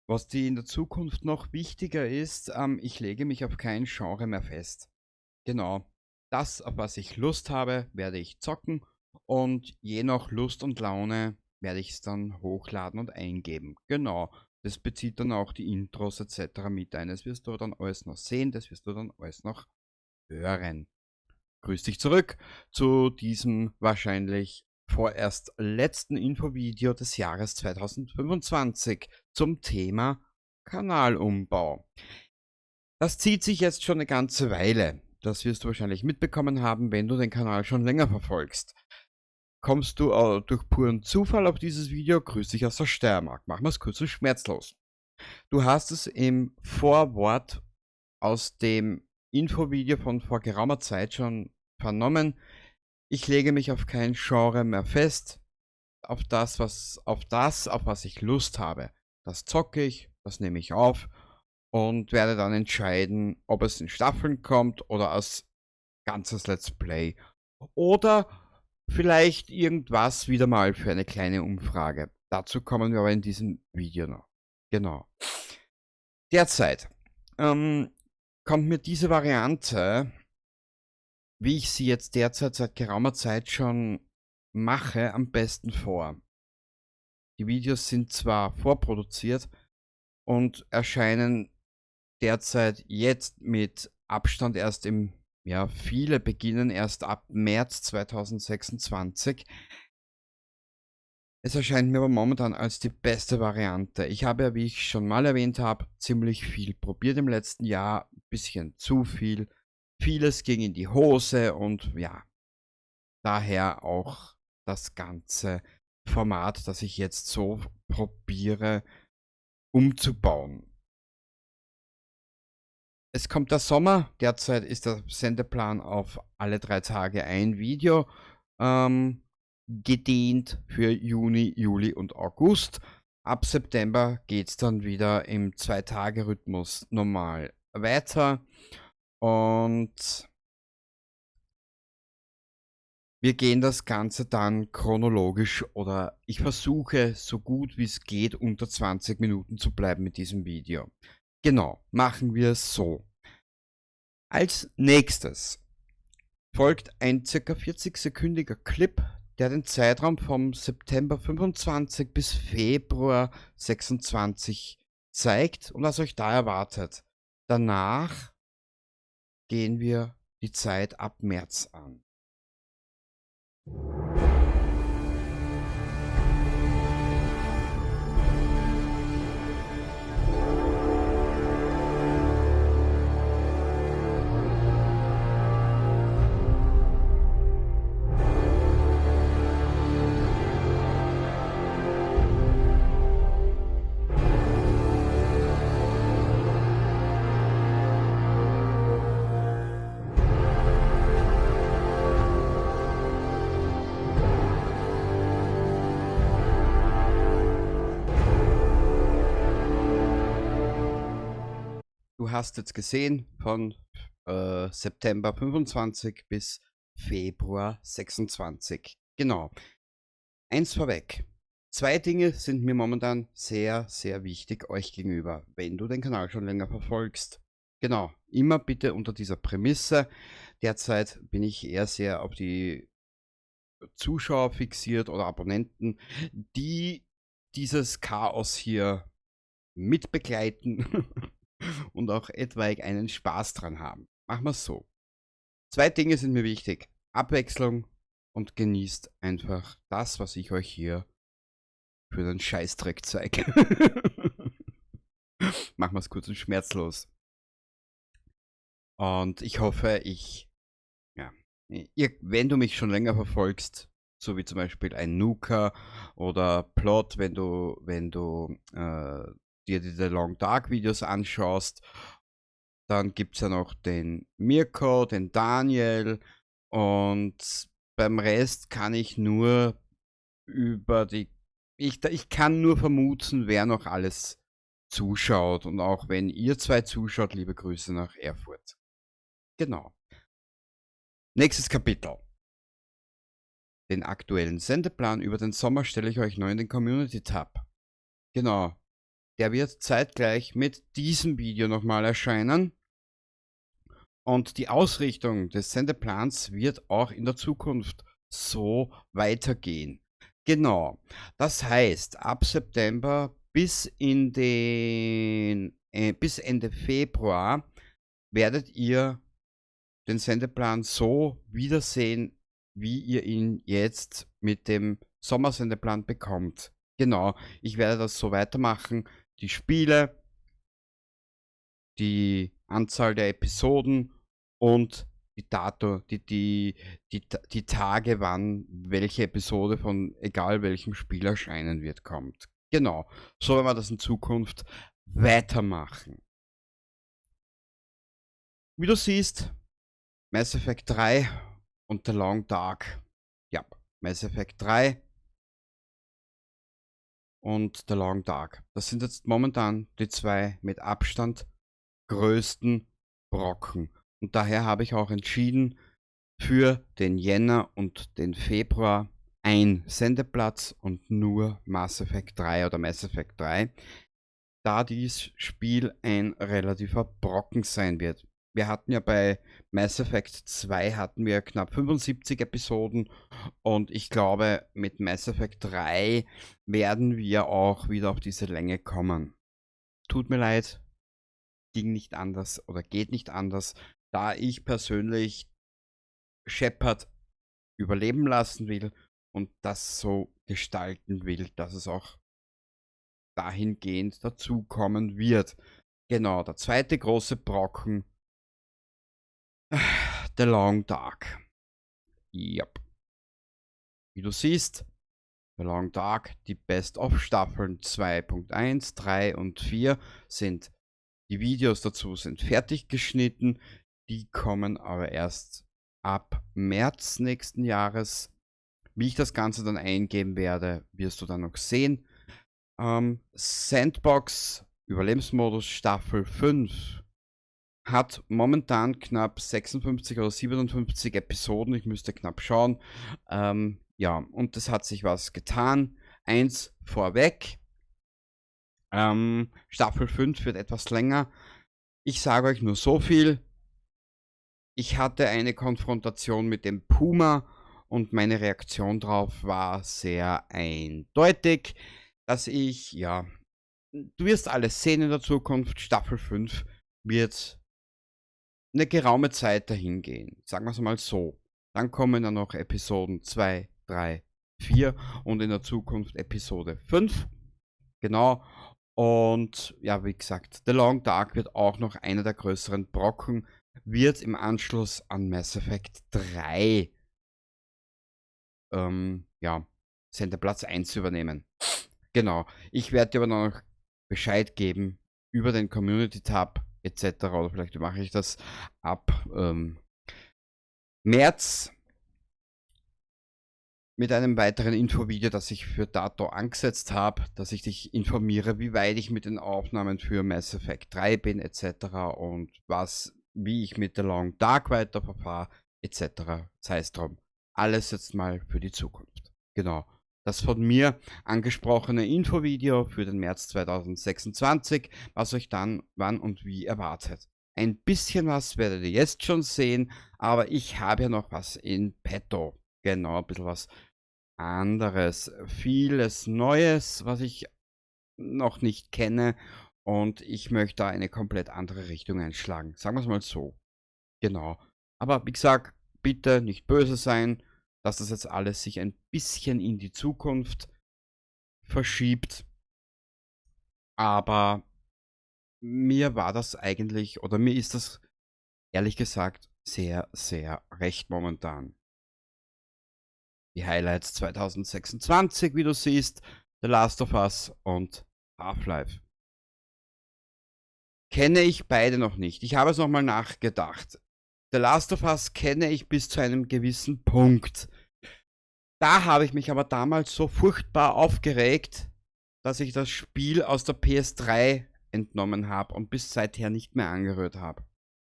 Was die in der Zukunft noch wichtiger ist, ich lege mich auf kein Genre mehr fest. Genau. Das, auf was ich Lust habe, werde ich zocken und je nach Lust und Laune werde ich's dann hochladen und eingeben. Genau. Das bezieht dann auch die Intros et cetera mit ein. Das wirst du dann alles noch sehen, das wirst du dann alles noch hören. Grüß dich zurück zu diesem wahrscheinlich vorerst letzten Infovideo des Jahres 2025 zum Thema Kanalumbau. Das zieht sich jetzt schon eine ganze Weile. Das wirst du wahrscheinlich mitbekommen haben, wenn du den Kanal schon länger verfolgst. Kommst du durch puren Zufall auf dieses Video, grüß dich aus der Steiermark. Machen wir's kurz und schmerzlos. Du hast es im Vorwort aus dem Infovideo von vor geraumer Zeit schon vernommen. Ich lege mich auf kein Genre mehr fest, auf das, auf was ich Lust habe. Das zocke ich, das nehme ich auf und werde dann entscheiden, ob es in Staffeln kommt oder als ganzes Let's Play. Oder vielleicht irgendwas wieder mal für eine kleine Umfrage. Dazu kommen wir aber in diesem Video noch. Genau. Derzeit kommt mir diese Variante, wie ich sie jetzt derzeit seit geraumer Zeit schon mache, am besten vor. Die Videos sind zwar vorproduziert und erscheinen derzeit jetzt mit Abstand erst im, ja, viele beginnen erst ab März 2026. Es erscheint mir aber momentan als die beste Variante. Ich habe ja, wie ich schon mal erwähnt habe, ziemlich viel probiert im letzten Jahr, ein bisschen zu viel. Vieles ging in die Hose und ja, daher auch das ganze Format, das ich jetzt so probiere umzubauen. Es kommt der Sommer, derzeit ist der Sendeplan auf alle 3 Tage ein Video gedehnt für Juni, Juli und August. Ab September geht's dann wieder im 2-Tage-Rhythmus normal weiter. Und wir gehen das Ganze dann chronologisch oder ich versuche so gut wie's geht unter 20 Minuten zu bleiben mit diesem Video. Genau, machen wir es so. Als nächstes folgt ein circa 40-sekündiger Clip, der den Zeitraum vom September 25 bis Februar 26 zeigt und was euch da erwartet. Danach gehen wir die Zeit ab März an. Du hast jetzt gesehen, von September 25 bis Februar 26. Genau. Eins vorweg. 2 Dinge sind mir momentan sehr, sehr wichtig euch gegenüber, wenn du den Kanal schon länger verfolgst. Genau, immer bitte unter dieser Prämisse. Derzeit bin ich eher sehr auf die Zuschauer fixiert oder Abonnenten, die dieses Chaos hier mitbegleiten und auch etwaig einen Spaß dran haben. Machen wir's so. 2 Dinge sind mir wichtig. Abwechslung und genießt einfach das, was ich euch hier für den Scheißdreck zeige. Machen wir's kurz und schmerzlos. Und ich hoffe, wenn du mich schon länger verfolgst, so wie zum Beispiel ein Nuka oder Plot, wenn du dir die The Long Dark Videos anschaust, dann gibt's ja noch den Mirko, den Daniel und beim Rest kann ich nur über die, ich, ich kann nur vermuten, wer noch alles zuschaut und auch wenn ihr 2 zuschaut, liebe Grüße nach Erfurt. Genau. Nächstes Kapitel. Den aktuellen Sendeplan über den Sommer stelle ich euch neu in den Community-Tab. Genau. Der wird zeitgleich mit diesem Video nochmal erscheinen. Und die Ausrichtung des Sendeplans wird auch in der Zukunft so weitergehen. Genau. Das heißt, ab September bis Ende Februar werdet ihr den Sendeplan so wiedersehen, wie ihr ihn jetzt mit dem Sommersendeplan bekommt. Genau, ich werde das so weitermachen. Die Spiele, die Anzahl der Episoden und die Dato, die, die, die, die Tage, wann welche Episode von egal welchem Spiel erscheinen wird, kommt. Genau, so werden wir das in Zukunft weitermachen. Wie du siehst, Mass Effect 3 und The Long Dark. Ja, Mass Effect 3 und The Long Dark. Das sind jetzt momentan die zwei mit Abstand größten Brocken. Und daher habe ich auch entschieden, für den Jänner und den Februar ein Sendeplatz und nur Mass Effect 3 oder Mass Effect 3, da dieses Spiel ein relativer Brocken sein wird. Wir hatten ja bei Mass Effect 2 hatten wir knapp 75 Episoden und ich glaube, mit Mass Effect 3 werden wir auch wieder auf diese Länge kommen. Tut mir leid, ging nicht anders oder geht nicht anders, da ich persönlich Shepard überleben lassen will und das so gestalten will, dass es auch dahingehend dazu kommen wird. Genau, der zweite große Brocken, The Long Dark. Yep. Wie du siehst, The Long Dark, die Best-of-Staffeln 2.1, 3 und 4 sind, die Videos dazu sind fertig geschnitten. Die kommen aber erst ab März nächsten Jahres. Wie ich das Ganze dann eingeben werde, wirst du dann noch sehen. Sandbox Überlebensmodus Staffel 5 hat momentan knapp 56 oder 57 Episoden. Ich müsste knapp schauen. Ja, und es hat sich was getan. Eins vorweg. Staffel 5 wird etwas länger. Ich sage euch nur so viel. Ich hatte eine Konfrontation mit dem Puma und meine Reaktion darauf war sehr eindeutig, dass ich, ja, du wirst alles sehen in der Zukunft. Staffel 5 wird eine geraume Zeit dahin gehen. Sagen wir es mal so. Dann kommen dann noch Episoden 2, 3, 4 und in der Zukunft Episode 5. Genau. Und ja, wie gesagt, The Long Dark wird auch noch einer der größeren Brocken, wird im Anschluss an Mass Effect 3 ja, Sendeplatz 1 übernehmen. Genau. Ich werde dir aber noch Bescheid geben über den Community Tab etc. Oder vielleicht mache ich das ab März mit einem weiteren Infovideo, das ich für dato angesetzt habe, dass ich dich informiere, wie weit ich mit den Aufnahmen für Mass Effect 3 bin etc. und was, wie ich mit The Long Dark weiterverfahre etc. Sei es drum. Alles jetzt mal für die Zukunft. Genau. Das von mir angesprochene Infovideo für den März 2026, was euch dann wann und wie erwartet. Ein bisschen was werdet ihr jetzt schon sehen, aber ich habe ja noch was in petto. Genau, ein bisschen was anderes. Vieles Neues, was ich noch nicht kenne, und ich möchte da eine komplett andere Richtung einschlagen. Sagen wir es mal so. Genau. Aber wie gesagt, bitte nicht böse sein, dass das jetzt alles sich ein bisschen in die Zukunft verschiebt. Aber mir war das eigentlich, oder mir ist das ehrlich gesagt sehr, sehr recht momentan. Die Highlights 2026, wie du siehst, The Last of Us und Half-Life. Kenne ich beide noch nicht. Ich habe es nochmal nachgedacht. The Last of Us kenne ich bis zu einem gewissen Punkt. Da habe ich mich aber damals so furchtbar aufgeregt, dass ich das Spiel aus der PS3 entnommen habe und bis seither nicht mehr angerührt habe.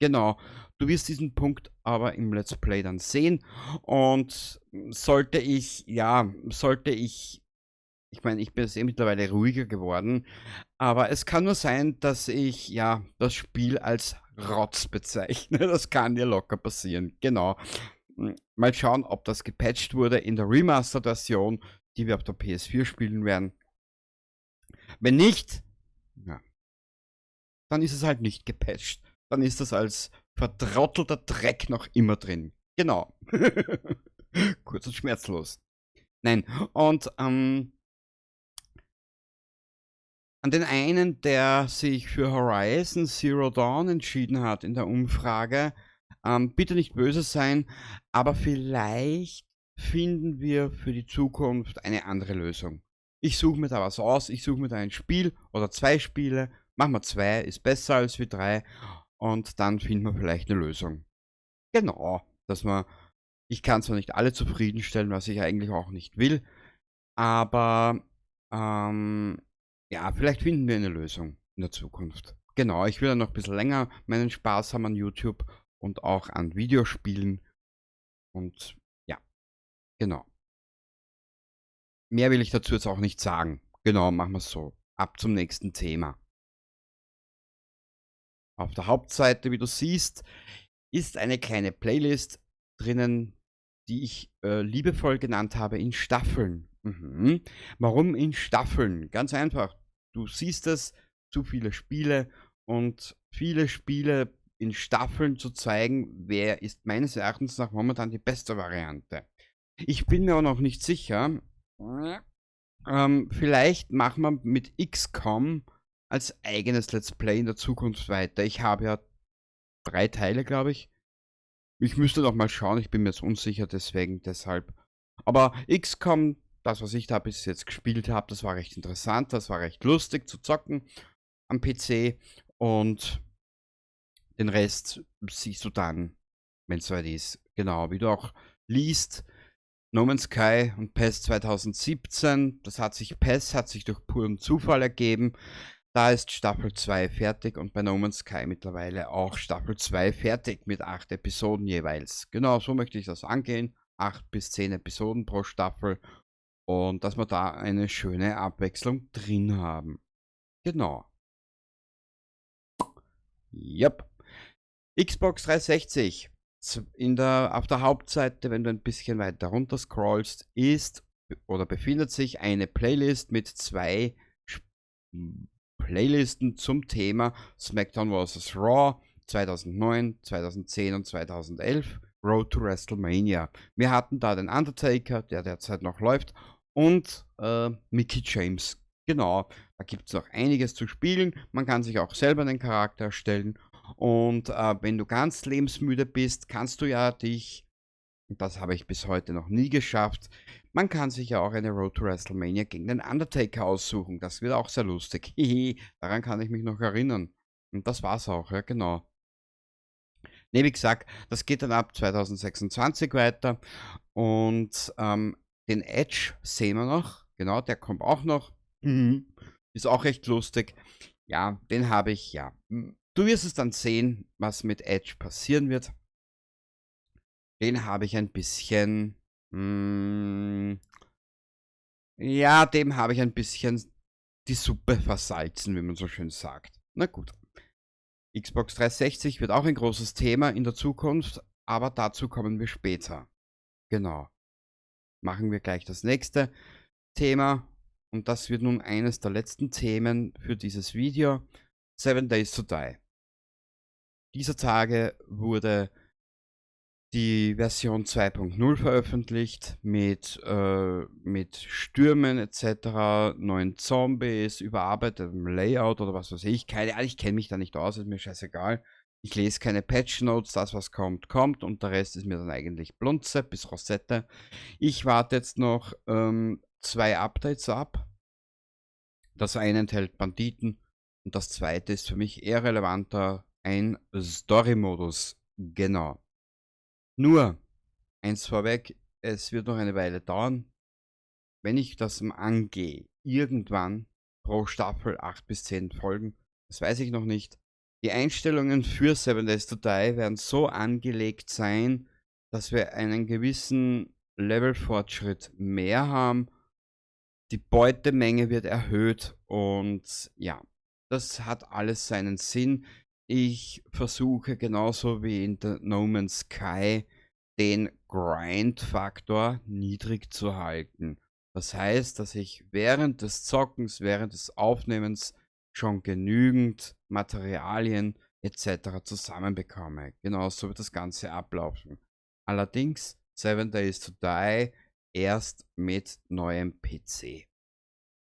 Genau, du wirst diesen Punkt aber im Let's Play dann sehen, und sollte ich, ja, sollte ich Ich meine, ich bin jetzt eh mittlerweile ruhiger geworden, aber es kann nur sein, dass ich, ja, das Spiel als Rotz bezeichne. Das kann ja locker passieren, genau. Mal schauen, ob das gepatcht wurde in der Remastered-Version, die wir auf der PS4 spielen werden. Wenn nicht, ja, dann ist es halt nicht gepatcht. Dann ist das als vertrottelter Dreck noch immer drin. Genau. Kurz und schmerzlos. Nein, und an den einen, der sich für Horizon Zero Dawn entschieden hat in der Umfrage, bitte nicht böse sein, aber vielleicht finden wir für die Zukunft eine andere Lösung. Ich suche mir da was aus, ich suche mir da ein Spiel oder zwei Spiele, machen wir zwei, ist besser als wie drei und dann finden wir vielleicht eine Lösung. Genau, dass man, ich kann zwar nicht alle zufriedenstellen, was ich eigentlich auch nicht will, aber ja, vielleicht finden wir eine Lösung in der Zukunft. Genau, ich will ja noch ein bisschen länger meinen Spaß haben an YouTube und auch an Videospielen. Und ja, genau. Mehr will ich dazu jetzt auch nicht sagen. Genau, machen wir es so. Ab zum nächsten Thema. Auf der Hauptseite, wie du siehst, ist eine kleine Playlist drinnen, die ich liebevoll genannt habe in Staffeln. Warum in Staffeln? Ganz einfach. Du siehst es, zu viele Spiele und viele Spiele in Staffeln zu zeigen, wer ist meines Erachtens nach momentan die beste Variante. Ich bin mir auch noch nicht sicher. Vielleicht machen wir mit XCOM als eigenes Let's Play in der Zukunft weiter. Ich habe ja 3 Teile, glaube ich. Ich müsste noch mal schauen, ich bin mir jetzt unsicher, deswegen, deshalb. Aber XCOM, das, was ich da bis jetzt gespielt habe, das war recht interessant, das war recht lustig zu zocken am PC. Und den Rest siehst du dann, wenn's soweit ist. Genau, wie du auch liest, No Man's Sky und PES 2017, PES hat sich durch puren Zufall ergeben. Da ist Staffel 2 fertig und bei No Man's Sky mittlerweile auch Staffel 2 fertig mit 8 Episoden jeweils. Genau, so möchte ich das angehen. 8 bis 10 Episoden pro Staffel und dass wir da eine schöne Abwechslung drin haben. Genau. Yep. Xbox 360. Auf der Hauptseite, wenn du ein bisschen weiter runter scrollst, ist oder befindet sich eine Playlist mit 2 Playlisten zum Thema SmackDown vs. Raw 2009, 2010 und 2011, Road to WrestleMania. Wir hatten da den Undertaker, der derzeit noch läuft, und Mickie James. Genau, da gibt's noch einiges zu spielen. Man kann sich auch selber einen Charakter erstellen. Und wenn du ganz lebensmüde bist, kannst du ja dich, und das habe ich bis heute noch nie geschafft, man kann sich ja auch eine Road to WrestleMania gegen den Undertaker aussuchen. Das wird auch sehr lustig. Hihi, daran kann ich mich noch erinnern. Und das war's auch, ja genau. Ne, wie gesagt, das geht dann ab 2026 weiter. Und den Edge sehen wir noch. Genau, der kommt auch noch. Ist auch recht lustig. Ja, den habe ich, ja. Du wirst es dann sehen, was mit Edge passieren wird. Den habe ich ein bisschen, ja, dem habe ich ein bisschen die Suppe versalzen, wie man so schön sagt. Na gut. Xbox 360 wird auch ein großes Thema in der Zukunft, aber dazu kommen wir später. Genau. Machen wir gleich das nächste Thema. Und das wird nun eines der letzten Themen für dieses Video. 7 Days to Die. Dieser Tage wurde die Version 2.0 veröffentlicht mit Stürmen et cetera, neuen Zombies, überarbeitetem Layout oder was weiß ich. Keine Ahnung, ich kenn mich da nicht aus, ist mir scheißegal. Ich lese keine Patch Notes, das was kommt, kommt und der Rest ist mir dann eigentlich Blunze bis Rosette. Ich warte jetzt noch 2 Updates ab. Das eine enthält Banditen und das zweite ist für mich eher relevanter, ein Story-Modus. Genau. Nur, eins vorweg, es wird noch eine Weile dauern. Wenn ich das mal angehe, irgendwann pro Staffel 8 bis 10 Folgen, das weiß ich noch nicht. Die Einstellungen für 7 Days to Die werden so angelegt sein, dass wir einen gewissen Levelfortschritt mehr haben. Die Beutemenge wird erhöht und ja, das hat alles seinen Sinn. Ich versuche genauso wie in der No Man's Sky den Grind-Faktor niedrig zu halten. Das heißt, dass ich während des Zockens, während des Aufnehmens schon genügend Materialien et cetera zusammenbekomme. Genauso wird das Ganze ablaufen. Allerdings 7 Days to Die erst mit neuem PC.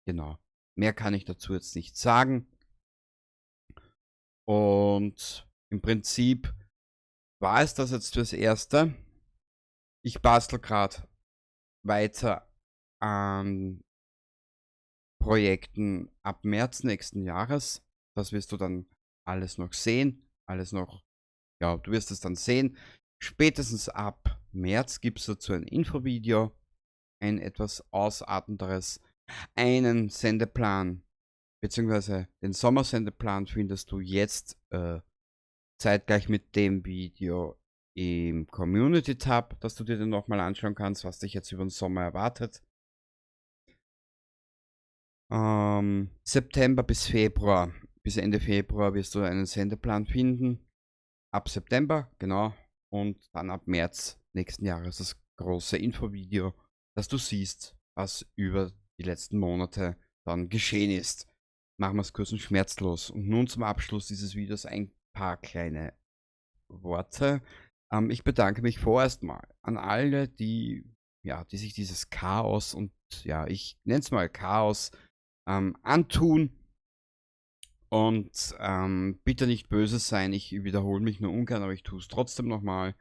Genau. Mehr kann ich dazu jetzt nicht sagen. Und im Prinzip war es das jetzt fürs Erste. Ich bastel grad weiter an Projekten ab März nächsten Jahres. Das wirst du dann alles noch sehen. Alles noch, ja, du wirst es dann sehen. Spätestens ab März gibt's dazu ein Infovideo, ein etwas ausartenderes, einen Sendeplan, beziehungsweise den Sommersendeplan findest du jetzt zeitgleich mit dem Video im Community-Tab, dass du dir den nochmal anschauen kannst, was dich jetzt über den Sommer erwartet. September bis Februar, bis Ende Februar wirst du einen Sendeplan finden. Ab September, genau, und dann ab März nächsten Jahres das große Infovideo, dass du siehst, was über die letzten Monate dann geschehen ist. Machen wir's kurz und schmerzlos. Und nun zum Abschluss dieses Videos ein paar kleine Worte. Ich bedanke mich vorerst mal an alle, die sich dieses Chaos und, ja, ich nenn's mal Chaos, antun. Und bitte nicht böse sein, ich wiederhole mich nur ungern, aber ich tu's trotzdem nochmal.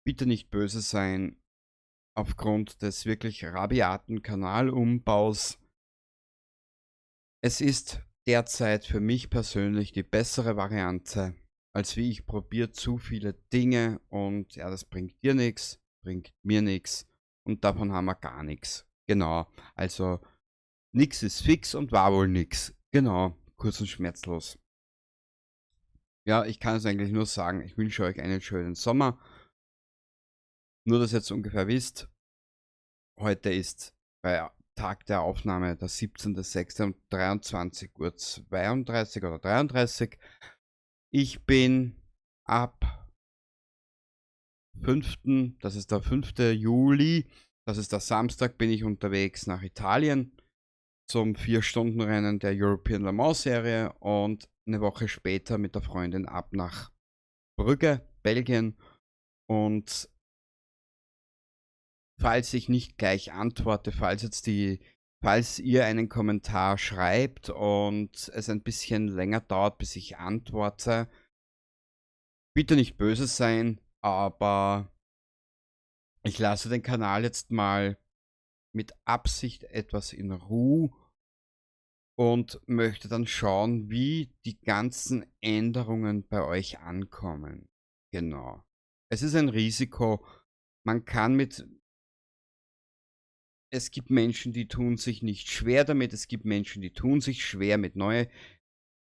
Bitte nicht böse sein aufgrund des wirklich rabiaten Kanalumbaus. Es ist derzeit für mich persönlich die bessere Variante, als wie ich probiere zu viele Dinge und ja, das bringt dir nix, bringt mir nix und davon haben wir gar nix. Genau, also nix ist fix und war wohl nix. Genau, kurz und schmerzlos. Ja, ich kann es eigentlich nur sagen, ich wünsche euch einen schönen Sommer. Nur, dass ihr jetzt ungefähr wisst, heute ist bei Tag der Aufnahme der 17.06 um dreiundzwanzig Uhr zweiunddreißig oder 33. Ich bin ab 5., das ist der 5. Juli, das ist der Samstag, bin ich unterwegs nach Italien zum 4-Stunden-Rennen der European Le Mans Serie und eine Woche später mit der Freundin ab nach Brügge, Belgien. Und falls ich nicht gleich antworte, falls ihr einen Kommentar schreibt und es ein bisschen länger dauert, bis ich antworte, bitte nicht böse sein, aber ich lasse den Kanal jetzt mal mit Absicht etwas in Ruhe und möchte dann schauen, wie die ganzen Änderungen bei euch ankommen. Genau. Es ist ein Risiko. Man kann mit... Es gibt Menschen, die tun sich nicht schwer damit. Es gibt Menschen, die tun sich schwer mit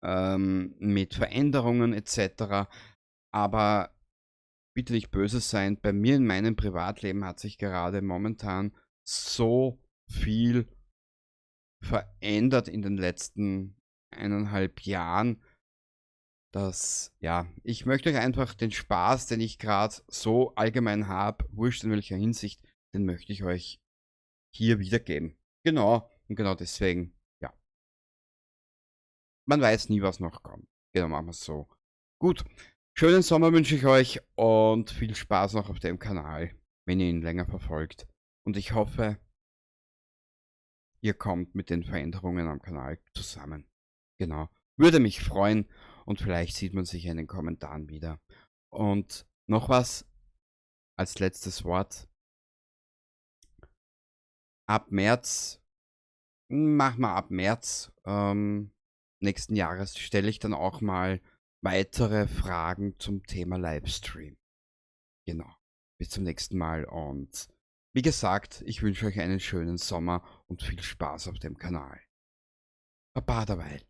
mit Veränderungen et cetera. Aber bitte nicht böse sein. Bei mir in meinem Privatleben hat sich gerade momentan so viel verändert in den letzten eineinhalb Jahren, dass, ja, ich möchte euch einfach den Spaß, den ich grad so allgemein hab, wurscht in welcher Hinsicht, den möchte ich euch hier wiedergeben. Genau, und genau deswegen, ja. Man weiß nie, was noch kommt. Genau, machen wir's so. Gut, schönen Sommer wünsche ich euch und viel Spaß noch auf dem Kanal, wenn ihr ihn länger verfolgt. Und ich hoffe, ihr kommt mit den Veränderungen am Kanal zusammen. Genau, würde mich freuen und vielleicht sieht man sich in den Kommentaren wieder. Und noch was als letztes Wort. Ab März, mach mal ab März nächsten Jahres stelle ich dann auch mal weitere Fragen zum Thema Livestream. Genau. Bis zum nächsten Mal und wie gesagt, ich wünsche euch einen schönen Sommer und viel Spaß auf dem Kanal. Baba derweil.